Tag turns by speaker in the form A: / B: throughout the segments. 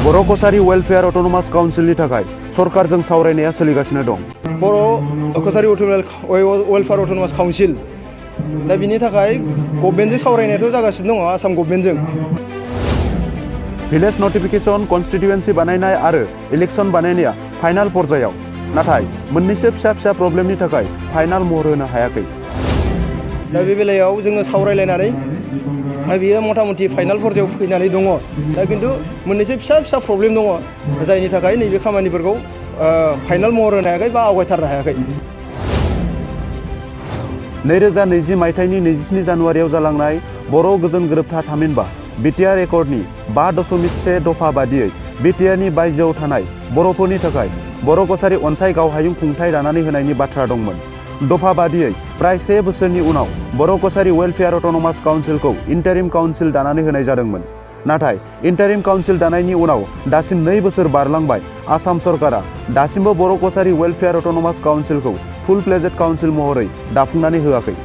A: बर' Kachari welfare autonomous काउन्सिलनि थाखाय सरकारजों सावरायनाया सोलिगासिनो दं।
B: बर' कछारी वेलफेयार अट'नमास काउन्सिल दा बिनि थाखाय गभर्नमेन्टजों सावरायनायाथ' जागासिनो दङ आसाम गभर्नमेन्टजों।
A: भिलेज नटिफिकेशन कन्स्टिट्युएन्सि बानायनाय आरो इलेक्शन बानायनाया फाइनाल पर्यायाव, नाथाय मोननैसो फिसा प्रब्लेमनि थाखाय फाइनाल महर होनो हायाखै।
B: दा बे बेलायाव जोङो सावरायलायनानै बियो मथा-मथि फाइनाल पर्यायाव फैनानै दङ। दा खिन्थु मोननैसो फिसा प्रब्लेम दङ जायनि थाखाय नैबे खामानिफोरखौ फाइनाल महर होनो हायाखै बा आवगायथारनो हायाखै।
A: 2020 मायथाइनि 27 जानुवारियाव जालांनाय बर' गोजोन गोरोबथा थामहिनबा बिटिआर एकर्डनि 5.1 दफा बादियै बिटिआरनि बायजोआव थानाय बर'फोरनि थाखाय बर' कछारी अनसाय गावहायुं खुंथाय दानानै होनायनि बाथ्रा दंमोन। दफा बादियै प्राय 1 बोसोरनि उनाव बर' Kachari welfare autonomous काउन्सिलखौ interim council दानानै होनाय जादोंमोन। नाथाय इन्टारिम काउन्सिल दानायनि उनाव दासिम 2 बोसोर बारलांबाय, आसाम सरकारा दासिमबो बर' कछारी वेलफेयार अट'नमास काउन्सिलखौ फुल प्लेजेड काउन्सिल महरै दाफुंनानै होआखै।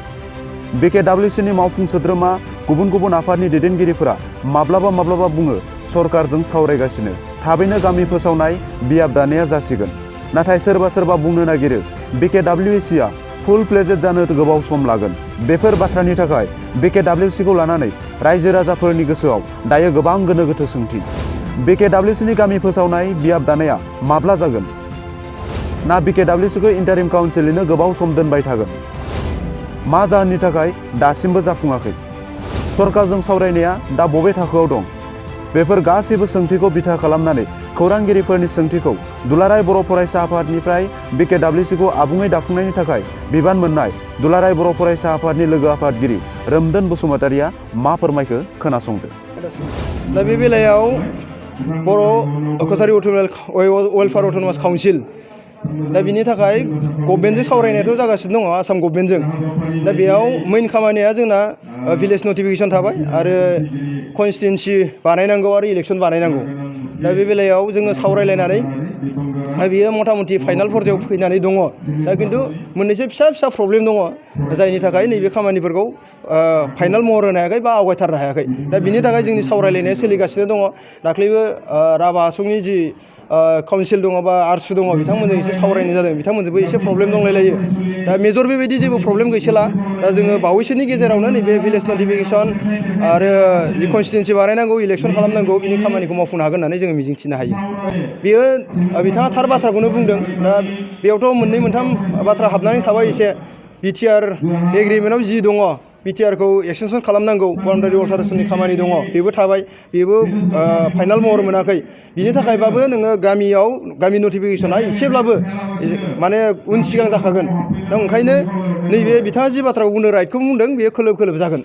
A: बिकेडब्लिउसिनि मावफुं सोद्रोमा गुबुन आफादनि दैदेनगिरिफोरा माब्लाबा बुङो सरकारजों सावरायगासिनो, थाबैनो गामि फोसावनाय बियाब दानाया जासिगोन। नाथाय सोरबा बुंनो नागिरो बिकेडब्लिउसिआ फुल प्लेजेड जानो गोबाव सम लागोन। बेफोर बाथ्रानि थाखाय बिकेडब्लिउसिखौ लानानै रायजो राजाफोरनि गोसोआव दायो गोबां गोनो गोथो सोंथि। बिकेडब्लिउसिनि गामि फोसावनाय बियाब दानाया माब्ला जागोन? ना बिकेडब्लिउसिखौ इन्टारिम काउन्सिलनो गोबाव सम दोनबाय थागोन? मा जाहोननि थाखाय दासिमबो जाफुङाखै? सरकारजों सावरायनाया दा बबे थाखोआव दं? बेफोर गासैबो सोंथिखौ बिथा खालामनानै खौरांगिरिफोरनि सोंथिखौ दुलाराय बर' फरायसा आफादनिफ्राय बिकेडब्लिउसिखौ आबुङै दाफुंनायनि थाखाय बिबान मोननाय दुलाराय बर' फरायसा आफादनि लोगो आफादगिरि रोमदोन बसुमतारिया मा फोरमायखो खोनासंदो।
B: दा बे बेलायाव बर' कछारी वेलफेयार अट'नमास काउन्सिल दा बिनि थाखाय गभर्नमेन्टजों सावरायनायाथ' जागासिनो दङ आसाम गभर्नमेन्टजों। दा बेयाव मेइन खामानिया जोंना भिलेज नटिफिकेशन थाबाय आरो कन्स्टिटुएन्सि बानायनांगौ आरो इलेक्शन बानायनांगौ। दा बे बेलायाव जोङो सावरायलायनानै बियो मथा-मथि फाइनाल पर्यायाव फैनानै दङ। दा खिन्थु मोननैसो फिसा प्रब्लेम दङ जायनि थाखाय नैबे खामानिफोरखौ फाइनाल महर होनो हायाखै बा आवगायथारनो हायाखै। दा बिनि थाखाय जोंनि सावरायलायनाया सोलिगासिनो दङ। दाख्लैबो राभा आसमनि जि काउन्सिल दङ बा आरसु दङ बिथांमोनजों एसे सावरायनाय जादों, बिथांमोनजोंबो एसे प्रब्लेम दंलायलायो। दा मेजर बेबायदि जेबो प्रब्लेम गैसोला। दा जोङो बावैसोनि गेजेरावनो नैबे भिलेज नटिफिकेशन आरो जि कन्स्टिटुएन्सि बानायनांगौ इलेक्शन खालामनांगौ बिनि खामानिखौ मावफुंनो हागोन होननानै जोङो मिजिंथिनो हायो। बेयो बिथाङा थार बाथ्राखौनो बुंदों। दा बेयावथ' मोननै मोनथाम बाथ्रा हाबनानै थाबाय एसे। बिटिआर एग्रिमेन्टआव जि दङ बिटिआरखौ एक्सटेनसन खालामनांगौ, बाउन्डारि अल्टारेशननि खामानि दङ बेबो थाबाय, बेबो फाइनाल महर मोनाखै। बिनि थाखायबाबो नोङो गामि नटिफिकेशना एसेब्लाबो माने उन सिगां जाखागोन। दा ओंखायनो नैबे बिथाङा जि बाथ्राखौ बुंदों राइटखौ बुंदों, बेयो खोलोब जागोन।